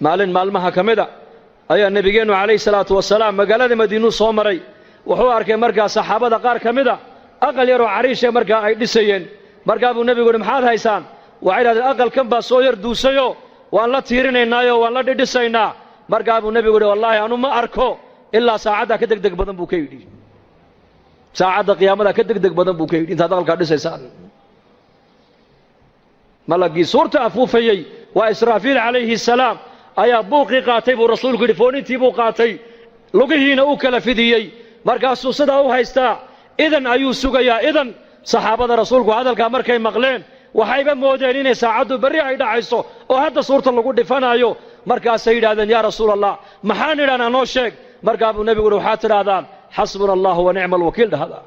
Maalin maalmaha ka mid a ayaa nebigeennu calayhi salaatu wasalaam magaalada Madiinuu soo maray. Wuxuu arkay markaa saxaabada qaar ka mid a aqal yaroo cariishe markaa ay dhisayeen. Markaa buu nebigu yidhi, maxaad haysaan? Waxay idhahdeen, aqalkan baa soo yar duusayoo waan la tiirinaynaayoo waan la dhidhisaynaa. Markaa buu nebigu yidhi, wallaahi anu ma arko ilaa saacaddaa ka degdeg badan buu ka yidhi, saacadda qiyaamada ka degdeg badan buu ka yidhi intaad aqalkaa dhisaysaan. Malagii suurta afuufayey waa Israafiil calayhi salaam ayaa buuqii qaatay buu rasuulku yidhi, foonintii buu qaatay, lugihiina u kala fidiyey, markaasuu sidaa u haystaa, idan ayuu sugayaa idan. Saxaabada rasuulku hadalkaa markay maqleen waxayba moodeen inay saacaddu berri ay dhacayso oo hadda suurta lagu dhifanaayo. Markaasay yidhahdeen, yaa rasuul Allah, maxaan idhahnaa, noo sheeg. Markaa buu nebigu yidhi, waxaad tidhahdaan xasbuna allahu wa nicma alwakiil dhahda.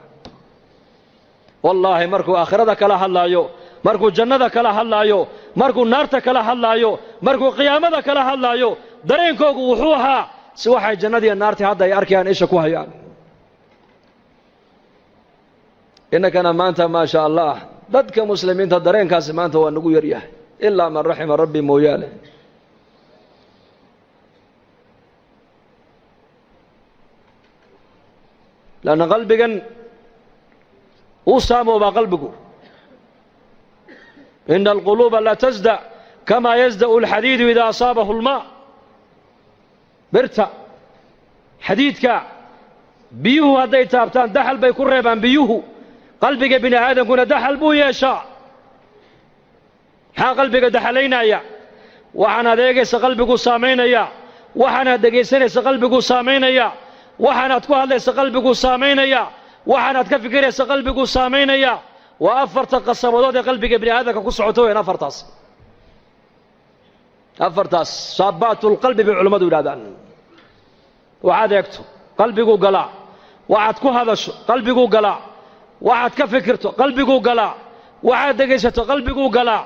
Wallaahi markuu aakhirada kala hadlaayo, markuu jannada kala hadlaayo, markuu naarta kala hadlaayo, markuu qiyaamada kala hadlaayo, dareenkoogu wuxuu ahaa si waxay jannadiiyo naartii hadda ay arkayaan isha ku hayaan. Innakana maanta maa sha allah dadka muslimiinta dareenkaasi maanta waa nagu yaryahay, ilaa man raxima rabbi mooyaane. Lanna qalbigan uu saamoobaa qalbigu. Ina alquluuba la tasda kamaa yasda'u alxadiidu idaa asaabahu almaa. Birta xadiidka biyuhu hadday taabtaan daxal bay ku reebaan biyuhu. Qalbiga bini aadamkuna daxal buu yeeshaa. Maxaa qalbiga daxalaynaya? Waxaanaad eegaysa qalbiguu saamaynaya, waxaanaad dhegaysanaysa qalbiguu saamaynaya, waxaanaad ku hadlaysa qalbiguu saamaynaya, waxaanaad ka fikiraysa qalbiguu saamaynaya. Waa afarta qasabadood ee qalbiga bini aadamka ku socota weyan afartaas. Afartaas saabaatulqalbi bay culimmadu yidhahdaan. Waxaad eegto qalbiguu galaa, waxaad ku hadasho qalbiguu galaa, waxaad ka fikirto qalbiguu galaa, waxaad dhegaysato qalbiguu galaa.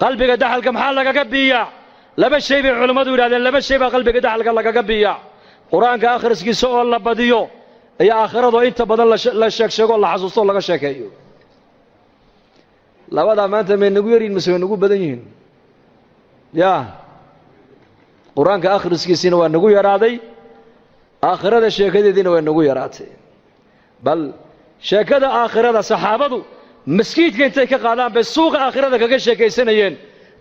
Qalbiga daxalka maxaa lagaga biiyaa? Laba shay bay culimmadu yidhahdeen, laba shay baa qalbiga daxalka lagaga biiyaa: qur-aanka akhriskiisa oo la badiyo iyo aakhirado inta badan la sheeg sheego, la xasuusto, laga sheekeeyo. Labadaa maanta may nagu yaryihin mise way nagu badan yihiin? Ya qur-aanka akhriskiisiina waa nagu yaraaday, aakhirada sheekadeediina way nagu yaraatay. Bal sheekada aakhirada saxaabadu maskiidka intay ka qaadaan bay suuqa aakhirada kaga sheekaysanayeen.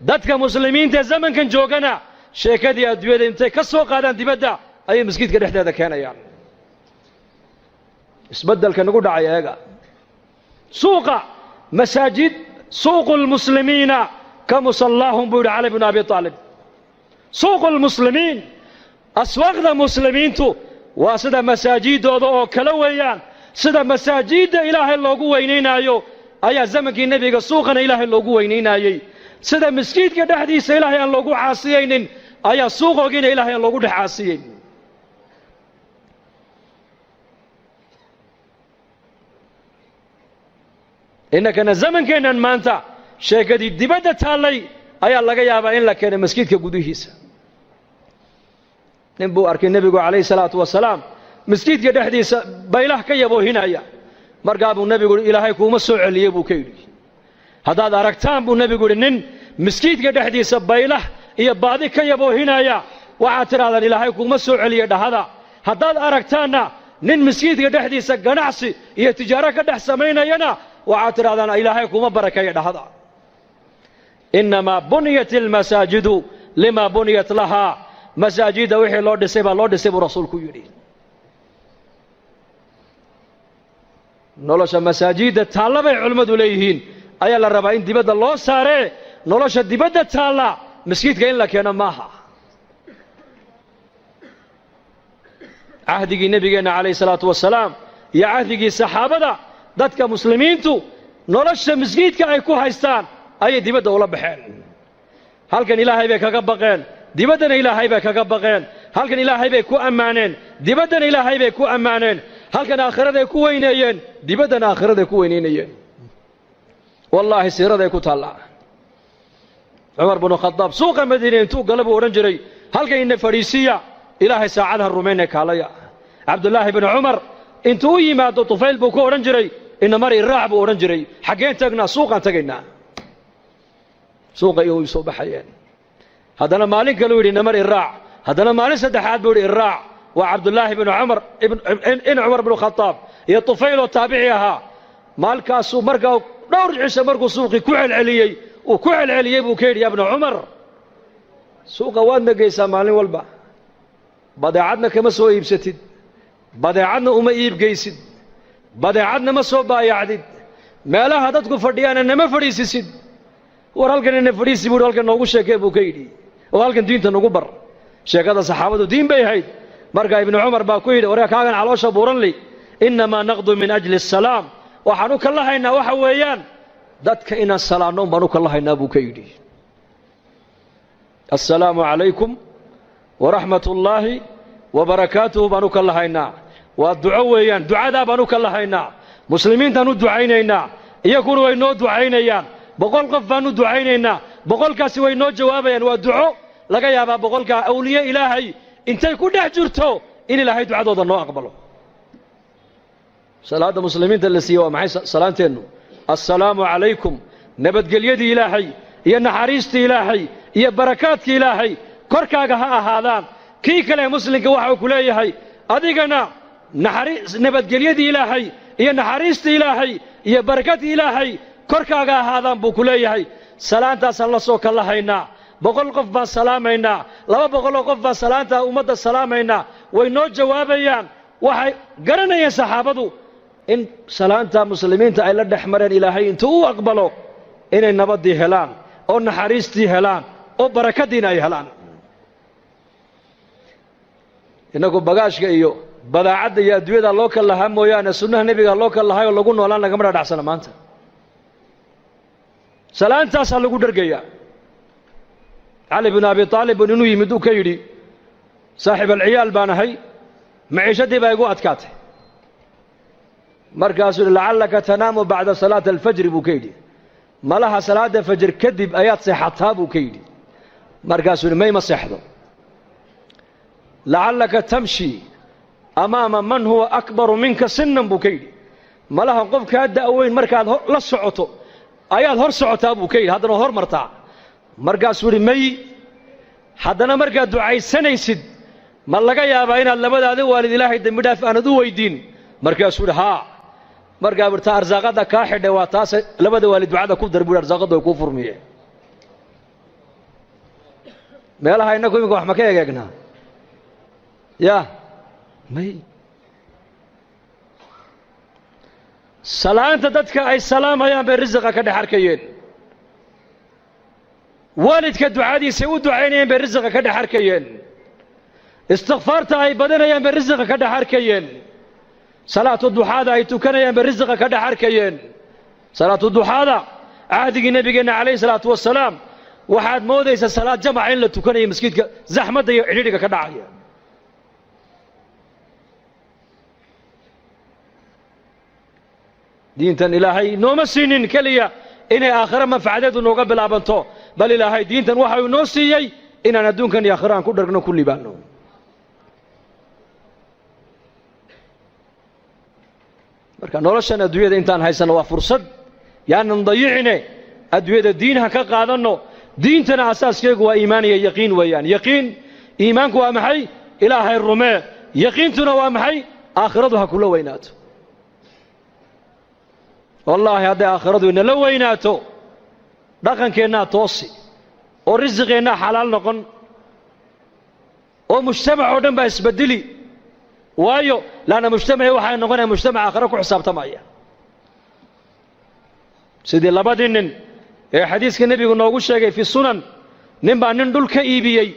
Dadka muslimiinta zamankan joogana sheekadii adduunyada intay ka soo qaadaan dibadda ayay maskiidka dhexdeeda keenayaan. Isbeddelka nagu dhacay eega. Suuqa masaajid, suuqu lmuslimiina ka musallaahum buu yidhi Cali bnu Abi Aalib. Suuqu lmuslimiin, aswaaqda muslimiintu waa sida masaajidooda oo kale weeyaan. Sida masaajidda ilaahay loogu weynaynaayo ayaa zamankii nebiga suuqana ilaahay loogu weynaynayey. Sida maskiidka dhexdiisa ilaahay aan loogu caasiyaynin ayaa suuqoogiina ilaahay aan loogu dhex caasiyeyn. Innakana zamankeennan maanta sheekadii dibadda taallay ayaa laga yaabaa in la keenay maskiidka gudihiisa. Nin buu arkay nebigu calayhi salaatu wasalaam maskiidka dhexdiisa baylah ka yaboohinaya. Markaa buu nebigu yidhi, ilaahay kuuma soo celiyey buu ka yidhi. Haddaad aragtaan buu nebigu yidhi nin maskiidka dhexdiisa baylah iyo baadi ka yaboohinaya, waxaad tidhahdaan ilaahay kuuma soo celiye dhahada. Haddaad aragtaanna nin maskiidka dhexdiisa ganacsi iyo tijaaro ka dhex samaynayana, waxaad tidhahdaan ilaahay kuuma barakeeya dhahada. Innamaa buniyat almasaajidu lima buniyat lahaa, masaajidda wixii loo dhisay baa loo dhisay buu rasuulku yidhi. Nolosha masaajidda taalla bay culimmadu leeyihiin ayaa la rabaa in dibadda loo saaree, nolosha dibadda taalla maskiidka in la keeno maaha. Cahdigii nebigeenna calayhi salaatu wasalaam iyo cahdigii saxaabada dadka muslimiintu nolosha masjiidka ay ku haystaan ayay dibadda ula baxeen. Halkan ilaahay bay kaga baqeen, dibaddana ilaahay bay kaga baqeen. Halkan ilaahay bay ku ammaaneen, dibaddana ilaahay bay ku ammaaneen. Halkan aakhiraday ku weyneeyeen, dibaddana aakhiraday ku weyneynayeen. Wallaahi siiraday ku taallaa. Cumar binu Khadaab suuqa Madiine intuu gala buu odhan jiray, halkan ina fadhiisiiya, ilaahay saacadaha rumayne kaalaya. Cabdullaahi binu Cumar intuu u yimaado Tufayl buu ku odhan jiray, ina mari raac buu odhan jiray. Xaggeen tagnaa? Suuqaan tagaynaa. Suuqa iyo way soo baxayeen. Haddana maalin kaluu yidhi namar iraac. Haddana maalin saddexaad buu yidhi iraac. Waa Cabdullaahi bnu Cumar in Cumar bnu Khataab iyo Tufayl oo taabici ahaa. Maalkaasuu markaa dhowr cisho markuu suuqii ku celceliyey uu ku celceliyey buu ka yidhi ya bna Cumar, suuqa waadna geysaa maalin walba, badeecadna kama soo iibsatid, badeecadna uma iibgeysid, badeecadna ma soo baayacdid, meelaha dadku fadhiyaana nama fadhiisisid. War halkan ina fadhiisi buu halkan noogu sheekee buu ka yidhi, oo halkan diinta nagu bar. Sheekada saxaabadu diin bay ahayd. Markaa Ibnu Cumar baa ku yidhi warka kaagan caloosha buuranli, innamaa naqdu min ajli asalaam, waxaan u kallahaynaa waxa weeyaan dadka inaan salaanno un baan u kallahaynaa buu ka yidhi. Assalaamu calaykum waraxmat ullaahi wabarakaatuhu baan u kallahaynaa. Waa duco weeyaan, ducadaa baan u kallahaynaa. Muslimiintaan u ducaynaynaa, iyaguna way noo ducaynayaan. 100 qof baan u ducaynaynaa, 100kaasi way noo jawaabayaan. Waa duco laga yaabaa 100kaa awliye Ilaahay intay ku dhex jirto in Ilaahay ducadooda noo aqbalo. Salaadda muslimiinta la siiyey waa maxay salaanteennu? Assalaamu calaykum, nabadgelyadii Ilaahay iyo naxariistii Ilaahay iyo barakaadkii Ilaahay korkaaga ha ahaadaan. Kii kale muslimka waxa uu ku leeyahay adigana nabadgelyadii Ilaahay iyo naxariistii Ilaahay iyo barakadii Ilaahay korkaaga ahaadaan buu ku leeyahay. Salaantaasaan la soo kallahaynaa. 100 qof baan salaamaynaa, 200 qof baan salaantaa ummadda salaamaynaa. Way noo jawaabayaan. Waxay garanayeen saxaabadu in salaanta muslimiinta ay la dhex mareen Ilaahay intuu u aqbalo inay nabaddii helaan oo naxariistii helaan oo barakadiina ay helaan. Innagu bagaashka iyo badaacadda iyo adduunyada loo kal lahaa mooyaane sunnaha nebiga loo kal lahaayoo lagu noolaan lagama dhadhacsana maanta. Salaantaasaa lagu dhergayaa. Cali binu Abi Taalib inuu yimid uu ka yidhi saaxiib alciyaal baan ahay, maciishadii baa igu adkaatay. Markaasuu yidhi lacallaka tanaamu bacda salaati alfajri buu ka yidhi, malaha salaadda fajr kadib ayaad seexataa buu ka yidhi. Markaasuu yidhi may ma seexdo. Lacallaka tamshi amaama man huwa akbaru minka sinan buu ka yidhi, malaha qof kaa da'weyn markaad la socoto ayaad hor socotaa buu ka yidhi, haddana hor martaa. Markaasuu yidhi may. Haddana markaad ducaysanaysid ma laga yaabaa inaad labadaada waalid Ilaahay dembi dhaaf aanad u weydiin? Markaasuu yidhi haa. Markaa burta arsaaqada kaa xidhay waa taas, labada waalid ducada ku dar buu arsaaqada way kuu furmiyeen. Meelaha innagu iminka wax ma ka egeegnaa? Ya may. Salaanta dadka ay salaamayaan bay risiqa ka dhex arkayeen. Waalidka ducadiisay u ducaynayeen bay risiqa ka dhex arkayeen. Istikfaarta ay badanayaan bay risiqa ka dhex arkayeen. Salaatu duxaada ay tukanayaan bay risiqa ka dhex arkayeen. Salaatu duxaada cahdigii nabigeenna calayhi salaatu wasalaam waxaad moodaysaa salaad jamaca in la tukanayo masjidka zaxmadda iyo cidhiidhiga ka dhacaya. Diintan Ilaahay nooma siinin keliya inay aakhiro manfacadeedu nooga bilaabanto, bal Ilaahay diintan waxa uu noo siiyey inaan adduunkan iyo aakhiro aan ku dhargno ku liibaano. Marka noloshan adduunyada intaan haysano waa fursad, yaanan dayicine. Adduunyada diin ha ka qaadanno. Diintana asaaskeegu waa iimaan iyo yaqiin weeyaan. Yaqiin iimaanku waa maxay? Ilaahay rumee. Yaqiintuna waa maxay? Aakhiradu ha kula weynaato. Wallaahi hadday aakhiradu inala weynaato dhaqankeennaa toosi oo risiqeennaa xalaal noqon oo mujtamac oo dhan baa isbedeli. Waayo laanna mujtamacii waxay noqonaya mujtamac aakhiro ku xisaabtamaya. Sidii labadii nin ee xadiiska nebigu noogu sheegay fi sunan, nin baa nin dhul ka iibiyey.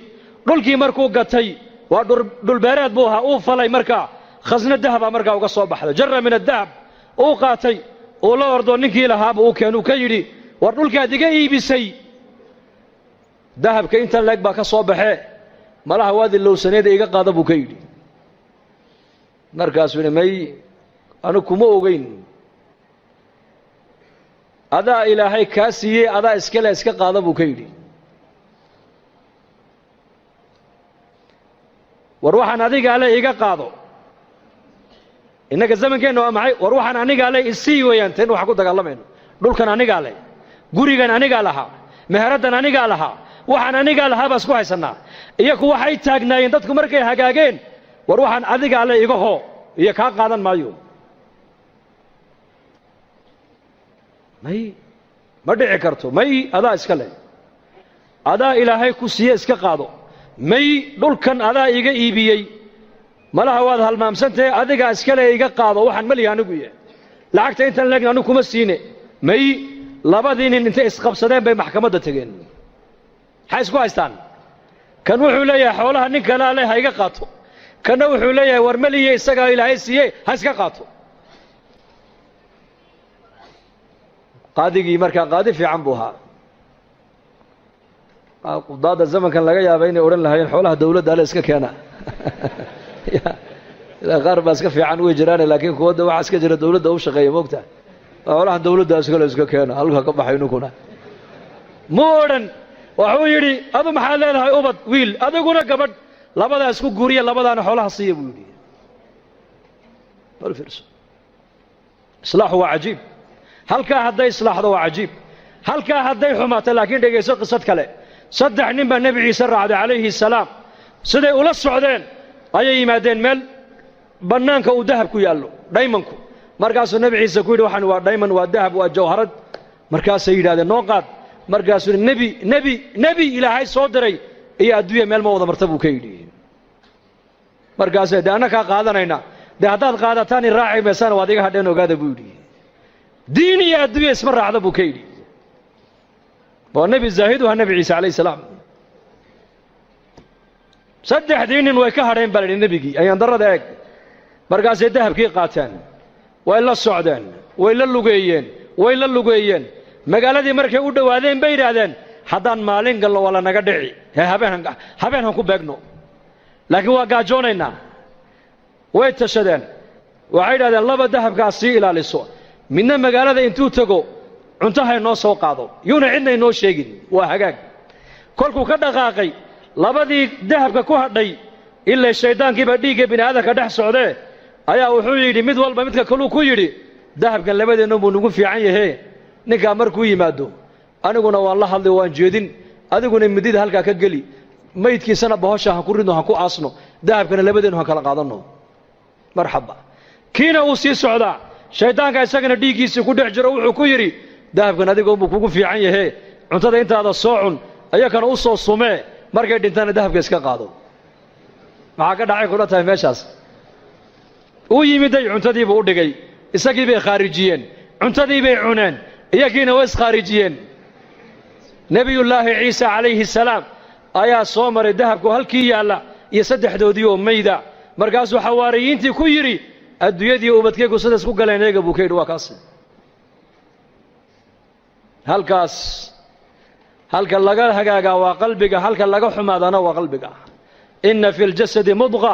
Dhulkii markuu gatay waa dhulbeereed buu ahaa, uu falay markaa khasno dahabaa markaa uga soo baxday, jara min adahab uu qaatay, uu la ordo ninkii lahaaba uu keenuu ka yidhi war dhulkaad iga iibisay dahabka intan leeg baa ka soo baxee, malaha waad ilowsaneeda iga qaada buu ka yidhi. Markaasuu yidhi may anigu kuma ogeyn, adaa Ilaahay kaa siiyey, adaa iskale iska qaada buu ka yidhi. War waxaan adigaa le iga qaado. Innaga zamankeenna waa maxay? War waxaan anigaa le isii weeyaan, teen waxaan ku dagaalamayno. Dhulkan anigaa leh, gurigan anigaa lahaa, meheraddan anigaa lahaa, Waxaan anigaa lahaa baa isku haysannaa. Iyaku waxay taagnaayeen dadku markay hagaageen, war waxaan adigaa le iga hoo iyo kaa qaadan maayo. May, ma dhici karto. May, adaa iska leh, adaa ilaahay ku siiye, iska qaado. May, dhulkan adaa iga iibiyey, malaha waad halmaamsantahe, adigaa iska leh, iga qaado. Waxaan malihi anigu ye, lacagta intan leegna anigu kuma siine. May, labadii nin intay isqabsadeen bay maxkamadda tegeen. Maxay isku haystaan? Kan wuxuu leeyahay xoolaha nin kalaa leh, ha iga qaato. Kanna wuxuu leeyahay war maliye, isagaa ilaahay siiye, ha iska qaato. Qaadigii markaa qaadi fiican buu ahaa. Qudaadda zamankan laga yaaba inay odhan lahaayeen xoolaha dawladda ale iska keena. Qaar baa iska fiican way jiraane, laakiin kuwadda waxaa iska jira dawladda u shaqeeya, moogta xoolahan dawladda iskale iska keena, halka ka baxay ninkuna mu odhan. Waxuu yidhi adu maxaad leedahay? Ubad wiil, adiguna gabadh, labadaa isku guuriya, labadaana xoolaha siiya buu yidhi. Bal fiirso, islaaxu waa cajiib. Halkaa hadday islaaxdo waa cajiib, halkaa hadday xumaato. Laakiin dhegayso qisad kale. 3 nin baa Nebi Ciise raacday calayhi salaam. Siday ula socdeen ayay yimaadeen meel bannaanka uu dahab ku yaallo, dhaymanku. Markaasuu Nebi Ciise ku yidhi waxaan waa dhayman, waa dahab, waa jawharad. Markaasay yidhahdeen noo qaad. Markaasuu yidhi nebi nebi nebi ilaahay soo diray iyo adduunya meel ma wada marta buu ka yidhi. Markaasay dee annakaa qaadanayna, dee haddaad qaadataan i raaci maysaan, waad iga hadheen, ogaada buu yidhi. Diin iyo adduunya isma raacda buu ka yidhi. Waa nebi zaahid u ahaa Nebi Ciise calayhi salaam. 3dii nin way ka hadheen baa la yidhi nebigii, ayaan darrada eeg. Markaasay dahabkii qaateen, way la socdeen, way la lugeeyeen, way la lugeeyeen. Magaaladii markay u dhowaadeen bay yidhaahdeen haddaan maalin galno waa la naga dhici, hee habeen han ku beegno, laakiin waa gaajoonaynaa. Way tashadeen, waxay yidhahdeen laba dahabkaas sii ilaaliso, midna magaalada intuu tego cunto ha inoo soo qaado, yuuna cidna inoo sheegin. Waa hagaag. Kolkuu ka dhaqaaqay labadii dahabka ku hadhay, ilaa shayddaankiibaa dhiigga bini aadamka dhex socdee, ayaa wuxuu yidhi mid walba midka kaluu ku yidhi dahabkan labadeenna buu nagu fiican yahee, ninkaa markuu yimaado aniguna waan la hadlay, waan jeedin, adiguna midida halkaa ka geli, maydkiisana bahosha han ku ridno, han ku aasno, dahabkana labadeennu han kala qaadanno. Marxaba. Kiina uu sii socdaa, shayddaanka isagana dhiiggiisii ku dhex jiro, wuxuu ku yidhi dahabkan adiga unbuu kugu fiican yahee, cuntada intaada soo cun, ayakana u soo sumee, markay dhintaana dahabka iska qaado. Maxaa ka dhacay kula tahay meeshaas? Uu yimiday, cuntadiibuu u dhigay, isagii bay khaarijiyeen, cuntadii bay cuneen, iyagiina way iskhaarijiyeen. Nebiyullaahi Ciise calayhi salaam ayaa soo maray dahabku halkii yaalla iyo 3doodii oo mayda. Markaasuu xawaariyiintii ku yidhi adduunyadii ubadkaygu sida isku galeen eega buu ka yidhi. Waa kaas halkaas. Halka laga hagaagaa waa qalbiga, halka laga xumaadana waa qalbiga. Inna fi ljasadi mudqa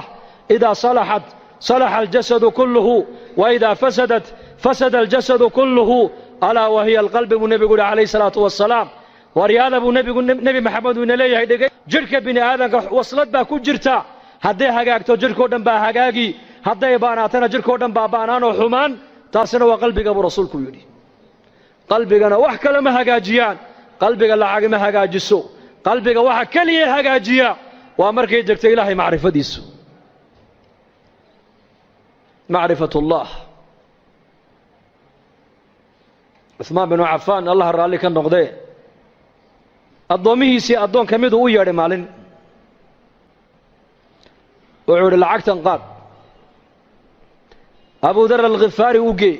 idaa salaxat salaxa aljasadu kulluhu, wa idaa fasadat fasada aljasadu kulluhu, alaa wahiya alqalbi buu nebigu yidhi calayhi salaatu wasalaam. Waryaada buu nebigu Nebi Maxamed uu ina leeyahay, dhegay jidhka bini aadamka waslad baa ku jirta, hadday hagaagto jidhkao dhan baa hagaagi, hadday baanaatana jidhkao dhan baa baanaanoo xumaan. Taasina waa qalbiga buu rasuulku yidhi. Qalbigana wax kale ma hagaajiyaan, qalbiga lacag ma hagaajiso, qalbiga waxa keliya hagaajiya waa markay degto ilaahay macrifadiisu, macrifatullah. Cuhmaan binu Cafaan, allah raalli ka noqdee, addoommihiisii addoon ka miduu u yeedhay maalin. Wuxuu idhi lacagtan qaad, Abudar Alkhifaari u gee,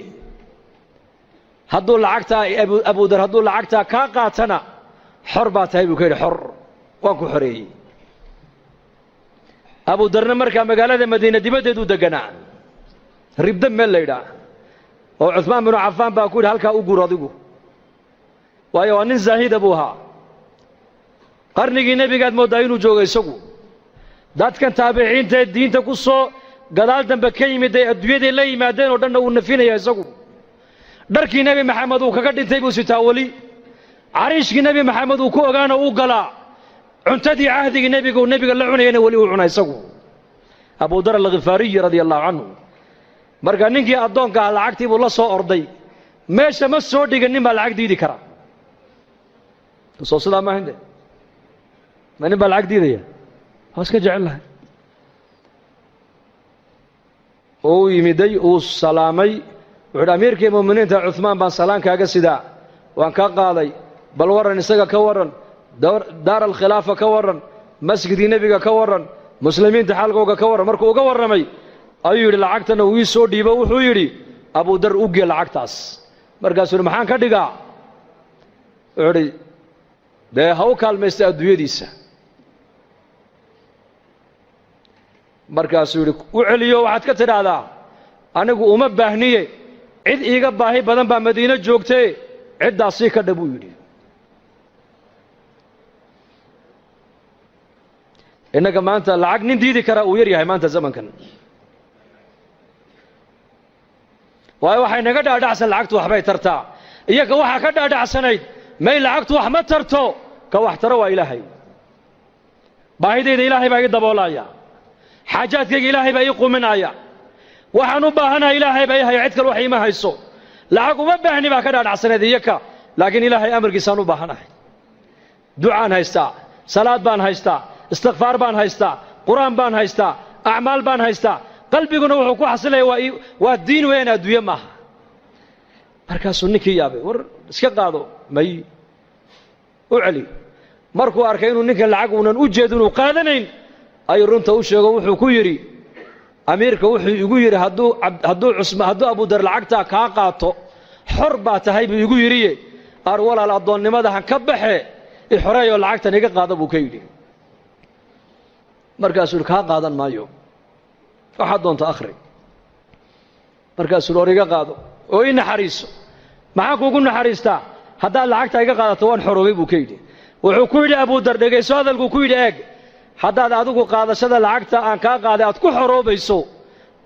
hadduu lacagtaa Abudar hadduu lacagtaa kaa qaatana xor baa tahay buu ka yidhi, xor waan ku xoreeyey. Abudarna markaa magaalada Madiina dibaddeeduu deganaa, ribda meel la yidhaah, oo Cuhmaan binu Cafaan baa ku yidhi halkaa u guur adigu, waayo waa nin zaahida buu ahaa. Qarnigii nebigaad mooddaa inuu joogo isagu. Dadkan taabiciinta ee diinta ku soo gadaal dambe ka yimid ay adduunyaday la yimaadeen oo dhanna uu nafinaya isagu. Dharkii Nebi Maxamed uu kaga dhintay buu sitaa weli, cariishkii Nebi Maxamed uu ku ogaana uu galaa, cuntadii cahdigii nebiga uu nebiga la cunayana weli uu cuna isagu, Abudar Alkhifaariyi radia allahu canhu. Marka ninkii addoonka ah lacagtii buu la soo orday, meesha ma soo dhigin nin baa lacag diidi kara. Soo sidaa maahinde? Ma nin baa lacag diidaya? Waa iska jecel lahay. Uu yimiday, uu salaamay, wuxu uhi amiirkii mu'miniinta Cuhmaan baan salaan kaaga sidaa, waan kaa qaaday, bal warran isaga ka warran, daar alkhilaafa ka warran, masjidkii nebiga ka warran, muslimiinta xaalkooga ka warran. Markuu uga warramay ayuu yidhi lacagtana uu ii soo dhiibo, wuxuu yidhi Abudar u gee lacagtaas. Markaasuu yidhi maxaan ka dhigaa? Wuxuu idhi dee ha u kaalmaysta adduunyadiisa. Markaasuu yidhi u celiyo, waxaad ka tidhaahdaa anigu uma baahniye, cid iiga baahi badan baa Madiino joogtee, ciddaasii ka dha buu yidhi. Innaga maanta lacag nin diidi karaa uu yar yahay maanta zamankan, waayo waxay naga dhaadhacsan lacagtu waxbay tartaa. Iyaga waxaa ka dhaadhacsanayd may lacagtu wax ma tarto, ka wax taro waa Ilaahay. Baahidayda Ilaahay baa ii daboolaya, xaajaadkayga Ilaahay baa ii quminaya, waxaan u baahanahay Ilaahay baa ii haya, cid kale wax iima hayso. Lacag uma baahni baa ka dhaadhacsanayd iyaka, laakiin Ilaahay amarkiisaan u baahanahay. Ducaan haystaa, salaad baan haystaa, istikfaar baan haystaa, qur-aan baan haystaa, acmaal baan haystaa, qalbiguna wuxuu ku xasilaya waa diin weeyaan, adduunye maaha. Markaasuu ninkii yaabay, war iska qaado, may u celi. Markuu arkay inuu ninkan lacag uunan u jeedin uu qaadanayn, ayuu runta u sheego, wuxuu ku yidhi amiirka wuxuu igu yidhi hadduu Abudar lacagtaa kaa qaato xor baa tahay buu igu yidhiye, ar walaal addoonnimada han ka baxe, ixoreeyoo lacagtan iga qaada buu ka yidhi. Markaasuu yidhi kaa qaadan maayo, waxaad doonta akhri. Markaasuu yidhi or iga qaado oo ii naxariiso. Maxaan kuugu naxariistaa? Haddaad lacagta iga qaadato waan xoroobay buu ka yidhi. Wuxuu ku yidhi Abudar, dhegayso hadalkuu ku yidhi, eeg, haddaad adigu qaadashada lacagta aan kaa qaaday aad ku xoroobayso,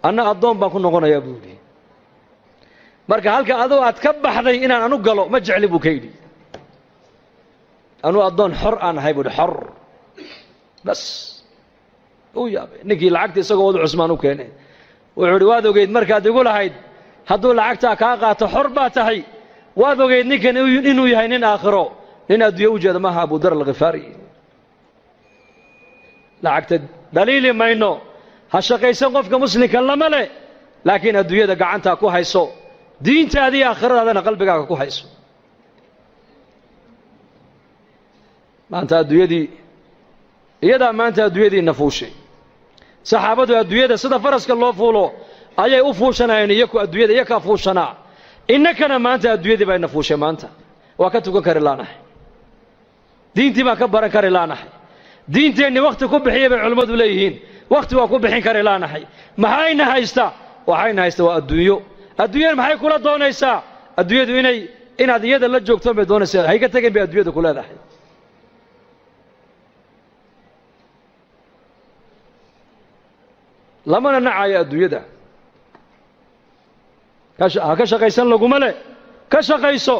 anna addoon baan ku noqonayaa buu yidhi. Marka halka aduu aad ka baxday inaan anu galo ma jecli buu ka yidhi. Anuu addoon xor aan ahay buu yidhi, xor bas. Uu yaabay ninkii lacagta isagoo wadu Cusmaan u keenay. Wuxuu yidhi waad ogeyd markaad igu lahayd hadduu lacagtaa kaa qaato xor baa tahay, waad ogeyd ninkan inuu yahay nin aakhiro, nin adduunye u jeeda maaha Abudar Alkhifaari. Lacagta dhaliili mayno, ha shaqaysan qofka muslimka lama leh, laakiin adduunyada gacantaa ku hayso, diintaada iyo aakhiradaadana qalbigaaga ku hayso. Maanta adduunyadii iyadaa maanta adduunyadiina fuushay. Saxaabadu adduunyada sida faraska loo fuulo ayay u fuushanayeen, iyaku adduunyada iyakaa fuushanaa. Innakana maanta adduunyadii bayna fuushay, maanta waa ka tukan kari laanahay, diintii baan ka baran kari laanahay, diinteenni wakhti ku bixiya bay culimmadu leeyihiin, wakhti waa ku bixin kari laanahay. Maxayna haysta? Waxayna haysta waa adduunyo. Adduunyada maxay kula doonaysaa? Adduunyadu inaad iyada la joogtoon bay doonaysaa, hayga tegin bay adduunyada ku leedahay. Lamana nacayo adduunyada, ha ka shaqaysan laguma leh, ka shaqayso,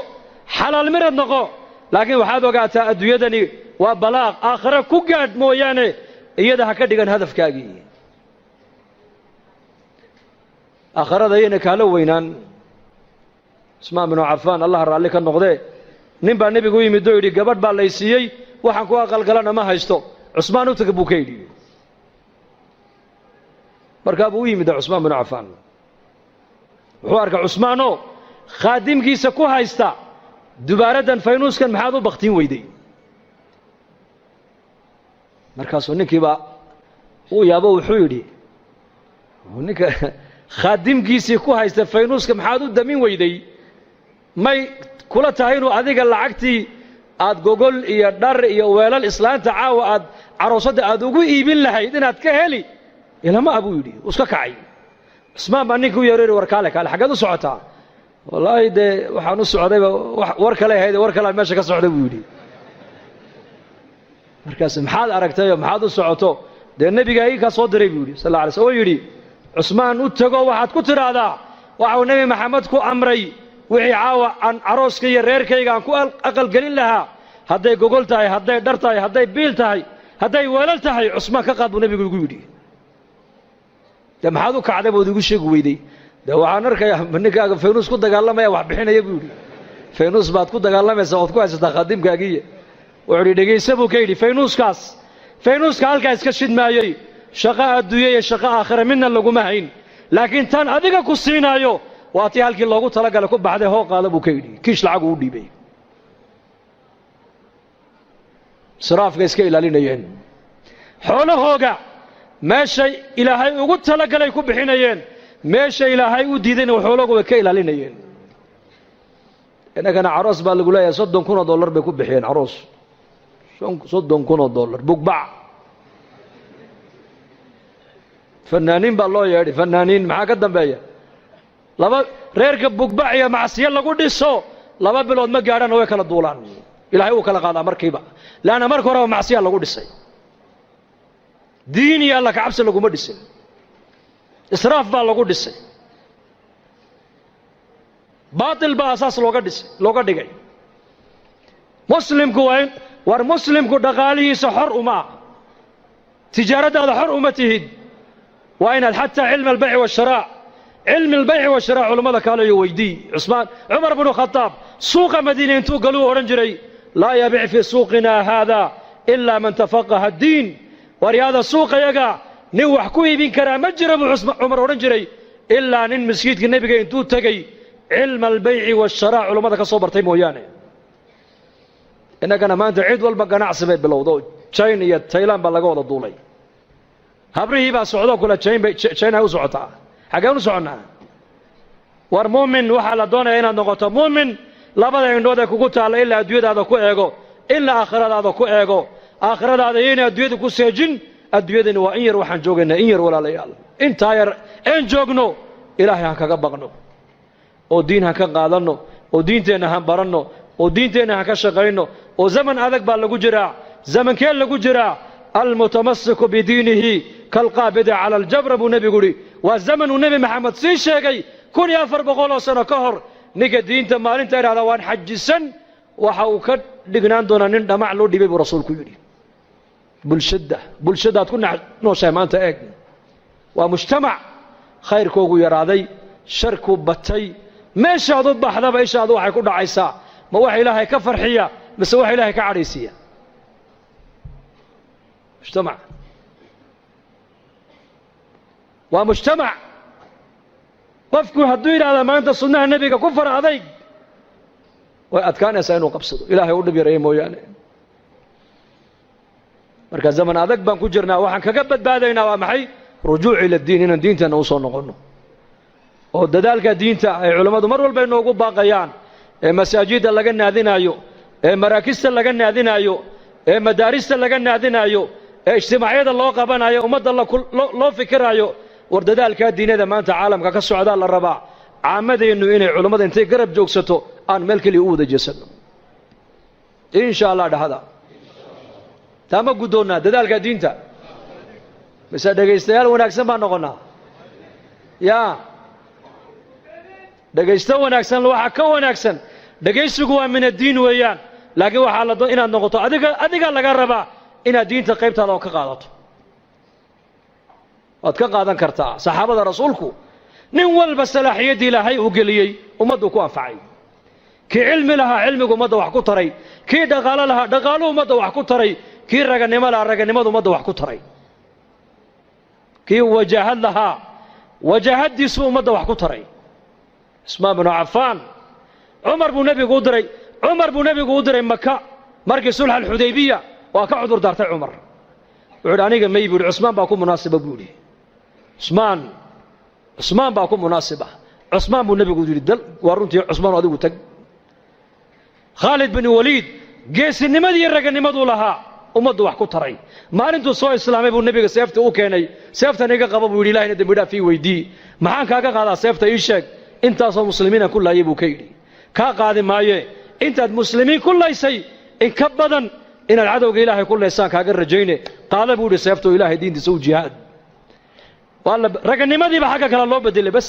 xalaal mirad noqo, laakiin waxaad ogaataa adduunyadani waa balaaq, aakhare ku gaadh mooyaane iyada ha ka dhigan hadafkaagii. Aakharada ayayna kaala weynaan. Cusmaan binu Cafaan allah raalli ka noqdee, nin baa nebigu u yimid oo yidhi gabadh baa lay siiyey, waxaan ku aqalgalana ma haysto, Cusmaan u taga buu ka yidhi. Markaa buu u yimid Cusmaan binu Cafaan, wuxuu arkay Cusmaanoo khaadimkiisa ku haysta dubaaraddan faynuuskan maxaad u baktiin weyday. Markaasuu ninkiibaa uu yaabo, wuxuu yidhi ninka khaadimkiisii ku haysta faynuuska maxaad u damin weyday, may kula tahay inuu adiga lacagtii aad gogol iyo dhar iyo weelal islaanta caawa aad caroosadda aad ugu iibin lahayd inaad ka heli ilama ah buu yidhi. Uu iska kacay. Cusmaan baa ninkii u yeero yidhi war kaale kaale, xaggeed u socotaa? Wallaahi dee waxaan u socdayba war kale ahayd, war kalean meesha ka socday buu yidhi. Markaas maxaad aragtayoo maxaad u socoto? Dee nebigaa ii kaa soo diray buu yidhi sal alla alay sl, oo yidhi Cusmaan u tago waxaad ku tidhaahdaa waxau Nebi Maxamed ku amray wixii caawa aan carooska iyo reerkayga aan ku aqalgelin lahaa, hadday gogol tahay, hadday dhar tahay, hadday biil tahay, hadday weelal tahay, Cusmaan ka qaad buu nebigu igu yidhi. Dee maxaad u kacday bood igu sheegi weyday? Dee waxaan arkayaa ninkaaga faynuus ku dagaalamaya wax bixinaya buu yidhi. Faynuus baad ku dagaalamaysaa ood ku haysataa khaadimkaagiiya. Wuxuu yidhi dhegaysa buu ka yidhi, faynuuskaas Faynuuska halkaa iska shidmaayey, shaqo adduunye iyo shaqo aakhira midna laguma hayn, laakiin tan adiga ku siinaayo waa tii halkii loogu talagalay ku baxday. Hoo qaada buu ka yidhi, kiish lacag uu dhiibay. Israafka iska ilaalinayeen, xoolahooga meeshay Ilaahay ugu talagalay ku bixinayeen, meesha Ilaahay u diidayna xoolahooga way ka ilaalinayeen. Innagana caroos baa lagu leeyahay $30,000 bay ku bixiyeen caroos, $30,000 bugbac. Fanaaniin baa loo yeedhay, fanaaniin maxaa ka dambeeya? Laba reerka bugbac iyo macsiyo lagu dhiso 2 bilood ma gaadhaan, way kala duulaan. Ilaahay uu kala qaadaa markiiba, leanna marka horeba macsiyaa lagu dhisay, diin iyo alla kacabsi laguma dhisin, israaf baa lagu dhisay, baatil baa asaas looga dhisay, looga dhigay. Muslimku waa in war muslimku dhaqaalihiisa xor uma ah, tijaaraddaada xor uma tihid. Waa inaad xataa cilmi albayci waashiraa, cilmi albayci waashiraa culammada kaaleyo weydii. Cusmaan Cumar bnu Khataab suuqa Madiina intuu galuu odhan jiray, laa yabic fii suuqina haada ilaa man tafaqaha addiin. Waryaada suuqayaga nin wax ku iibin karaa ma jira buu Cumar odhan jiray, ilaa nin masjidka nebiga intuu tegey cilma albayci waashiraa culammada ka soo bartay mooyaane. Innagana maanta cid walba ganacsi bay bilowdo, China iyo Tayland baa laga wada duulay. Habrihii baa socdoo kule China u socotaa, xaggeen u soconnaa? War muumin waxaa la doonaya inaad noqoto muumin labada indhood ee kugu taalla ilaa adduunyadaada ku eego, ilaa aakhiradaada ku eego. Aakhiradaada yayna adduunyada ku seejin. Adduunyadani waa in yar, waxaan joogaynaa in yar walaalayaal. Intaa yar een joogno Ilaahay ha kaga baqno, oo diin ha ka qaadanno, oo diinteenna ha baranno, oo diinteenna ha ka shaqayno. Oo zaman adag baa lagu jiraa. Zamankee lagu jiraa? Almutamasiku bidiinihi kalqaabidi cala aljabra buu nebigu yidhi. Waa zaman uu Nebi Maxamed sii sheegay 1400 oo sano ka hor. Ninka diinta maalinta idhahda waan xajisan, waxa uu ka dhignaan doonaa nin dhamac loo dhibay buu rasuulku yidhi. Bulshadda bulshadaad ku nooshahay maanta eeg, waa mujtamac khayrkoogu yaraaday, sharkuu batay. Meeshaad u baxdaba ishaadu waxay ku dhacaysaa ma wax Ilaahay ka farxiya mise wax Ilaahay ka cadhaysiiya? Mujtamac waa mujtamac. Qofku hadduu yidhahda maanta sunnaha nebiga ku fara adayg, way adkaanaysaa inuu qabsado, Ilaahay u dhib yareeya mooyaane. Marka zaman adag baan ku jirnaa. Waxaan kaga badbaadaynaa waa maxay? Rujuuc ila diin, inaan diinteenna usoo noqonno, oo dadaalka diinta ay culammadu mar walba inoogu baaqayaan, ee masaajidda laga naadinaayo, ee maraakista laga naadinaayo, ee madaarista laga naadinaayo, ee ijtimaacyada loo qabanayo, ummadda loo fikiraayo. War dadaalkaa diinada maanta caalamka ka socdaa la rabaa caamadeennu inay culammada intay garab joogsato aan meel keliya u wada jeesanno, insha Allah. Dhahada taa ma guddoonnaa dadaalka diinta, mise dhegaystayaal wanaagsan baan noqonnaa? Yaa dhegaysto wanaagsan, waxaa ka wanaagsan dhegaysigu waa min addiin weeyaan, laakiin waxaa la inaad noqoto adiga, adigaa laga rabaa inaad diinta qaybtaada oo ka qaadato. Waad ka qaadan kartaa. Saxaabada rasuulku nin walba salaaxiyaddii Ilaahay uu geliyey ummaddu ku anfacay. Kii cilmi lahaa cilmigu ummadda wax ku taray, kii dhaqaalo lahaa dhaqaaluhu ummadda wax ku taray, kii raganimo lahaa raganimadu ummadda wax ku taray, kii wajaahad lahaa wajaahaddiisuu ummadda wax ku taray. Cusmaan binu Cafaan Cumar buu nebigu u diray, Cumar buu nebigu u diray Maka markii sulx alxudaybiya. Waa ka cudur daartay Cumar, wuxu uhi aniga may buu yidhi, Cusmaan baa ku munaasiba buu yidhi. Cusmaan, Cusmaan baa ku munaasiba. Cusmaan buu nebigu yidhi dal, waa runtii Cusmaan adigu tag. Khaalid bin Waliid geesinimadii iyo raganimaduu lahaa ummaddu wax ku taray. Maalintuu soo islaamay buu nebiga seefta u keenay. Seeftan iga qaba buu yidhi, Ilahayna dembi dhaaf ii weydii. Maxaan kaaga qaadaa seefta, ii sheeg? Intaasoo muslimiinaan ku laayay buu ka yidhi. Kaa qaadi maaye, intaad muslimiin ku laysay in ka badan inaad cadowga Ilaahay ku laysaan kaaga rajayne, qaada buu yidhi seefta oo Ilaahay diintiisa u jihaad. Waa la raganimadiiba xagga kale loo bedelay bas.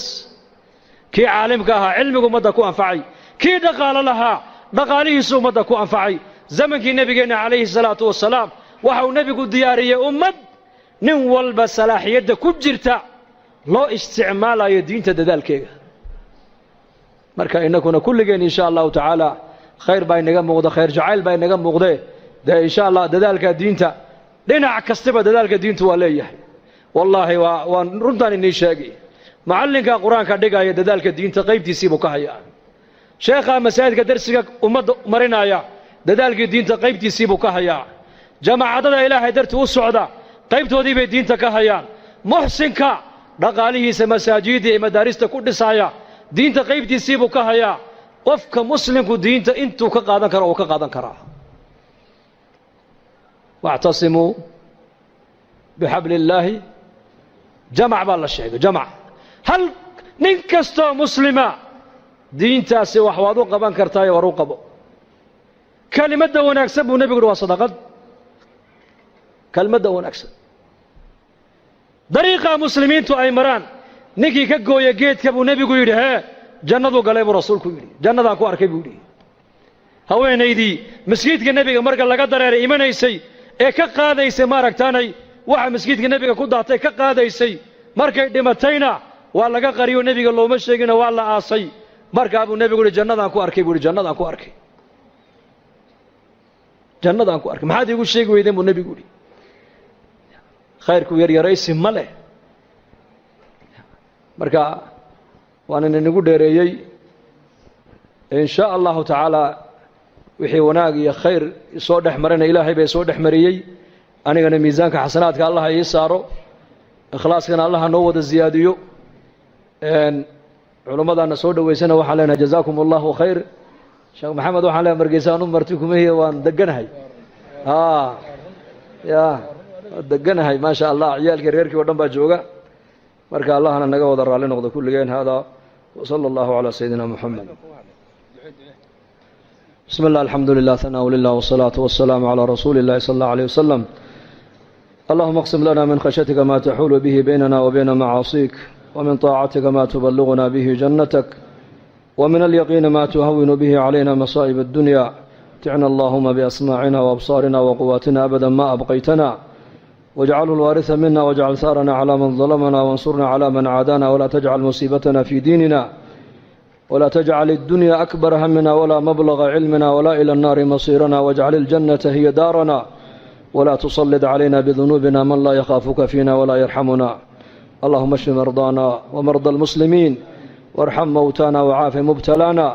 Kii caalimka ahaa cilmigu ummadda ku anfacay, kii dhaqaalo lahaa dhaqaalihiisu ummadda ku anfacay. Zamankii nebigeenna calayhi salaatu wasalaam waxa uu nebigu diyaariyey ummad nin walba salaaxiyadda ku jirta loo isticmaalayo diinta dadaalkeega. Marka innakuna kulligeen insha Allahu tacaala khayr baa inaga muuqda, khayr jacayl baa inaga muuqdee, dee insha Allah dadaalka diinta Dhinac kastaba dadaalka diintu waa leeyahay. Wallaahi waan runtaan inii sheegay, macallinka Qur-aanka dhigaya dadaalka diinta qaybtiisiibuu ka hayaa. Sheekhaa masaajidka darsiga ummadda marinaya dadaalkii diinta qaybtiisiibuu ka hayaa. Jamaacadada Ilaahay dartii u socda qaybtoodii bay diinta ka hayaan. Muxsinka dhaqaalihiisa masaajidda iyo madaarista ku dhisaya diinta qaybtiisiibuu ka hayaa. Qofka muslimku diinta intuu ka qaadan karo uu ka qaadan karaa. Wactasimuu bixabli illaahi jamac baa la sheegay, jamac. Hal nin kastoo muslima diintaasi wax waad u qaban kartaayo, war u qabo. Kelimadda wanaagsan buu nebigu uhi waa sadaqad. Kelmadda wanaagsan, dariiqaa muslimiintu ay maraan ninkii ka gooya geedka buu nebigu yidhi, hee, jannaduu galay buu rasuulku yidhi. Jannadaan ku arkay buu yidhi. Haweenaydii masjidka nebiga marka laga dareeray imanaysay ee ka qaadaysay, maaragtaanay, waxa masjidka nebiga ku daatay ka qaadaysay, markay dhimatayna waa laga qariyo, nebiga looma sheegino, waa la aasay. Markaa buu nebigu yidhi, jannadaan ku arkay buu yidhi, jannadaan ku arkay, jannadaan ku arkay, maxaad iigu sheegi weydeen buu nebigu yidhi. Khayrku yaryaraysi ma leh. Marka waan inagu dheereeyey. In shaa Allahu tacaala, wixii wanaag iyo khayr soo dhex marana Ilaahay bay soo dhex mariyey, anigana miisaanka xasanaadka Allaha ii saaro, ikhlaaskana Allaha noo wada ziyaadiyo. Culummadaana soo dhoweysana waxaan leenahay jazaakum Allahu khayr. Sheekh Maxamed waxaan leenahay, margeysaan u marti kumahiya, waan deganahay, ya deganahay, maa sha Allah. Ciyaalkii reerkii o dhan baa jooga. Marka Allahna naga wada raalli noqdo kulligeen. Hada wsala Allahu calaa sayidina Muxamed. Bismi اllah, alxamdu lilah, hanaa lilah, wالsalaaةu waالsalaamu calى rasuuli اllahi sala اllah alيh wasalam. Allahuma اqsim lana min khashyatika ma taxuulu bihi baynana wa bayna macaasiik, wmin طaacatika ma tuballiguna bihi jannatak, wmin alyaqiini ma tuhawinu bihi calayna masaa'ib addunya. Ticna allahuma biasmaacina waabsaarina waquwaatina abada ma abqaytana, wاjcalhu lwaariثa mina, wاjcal haarana clى man ظalamana, wansurna clى man caadana, wla tajcal musiibatna fi diinina, wla tajcal اddunya akbar hamina wla mablaga cilmina, wla ilى الnaari masiirana, wاjcal اljannata hiya daarana, wla tusalid calayna bidunuubina man laa yakhaafuka fiina wla yarxamuna. Allahuma ashfi mardaana wamarda almuslimiin, warxam mowtana wcaafi mubtalaana.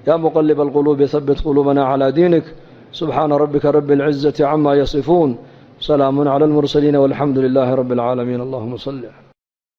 Ya muqalib alquluubi, habit quluubana clى diinik. Subxaana rabbika rabi اlcizaةi cama yasifuun, salaamu clى almursaliin, walxamdu lilaahi rabi اlcaalamiin. Allahuma salli.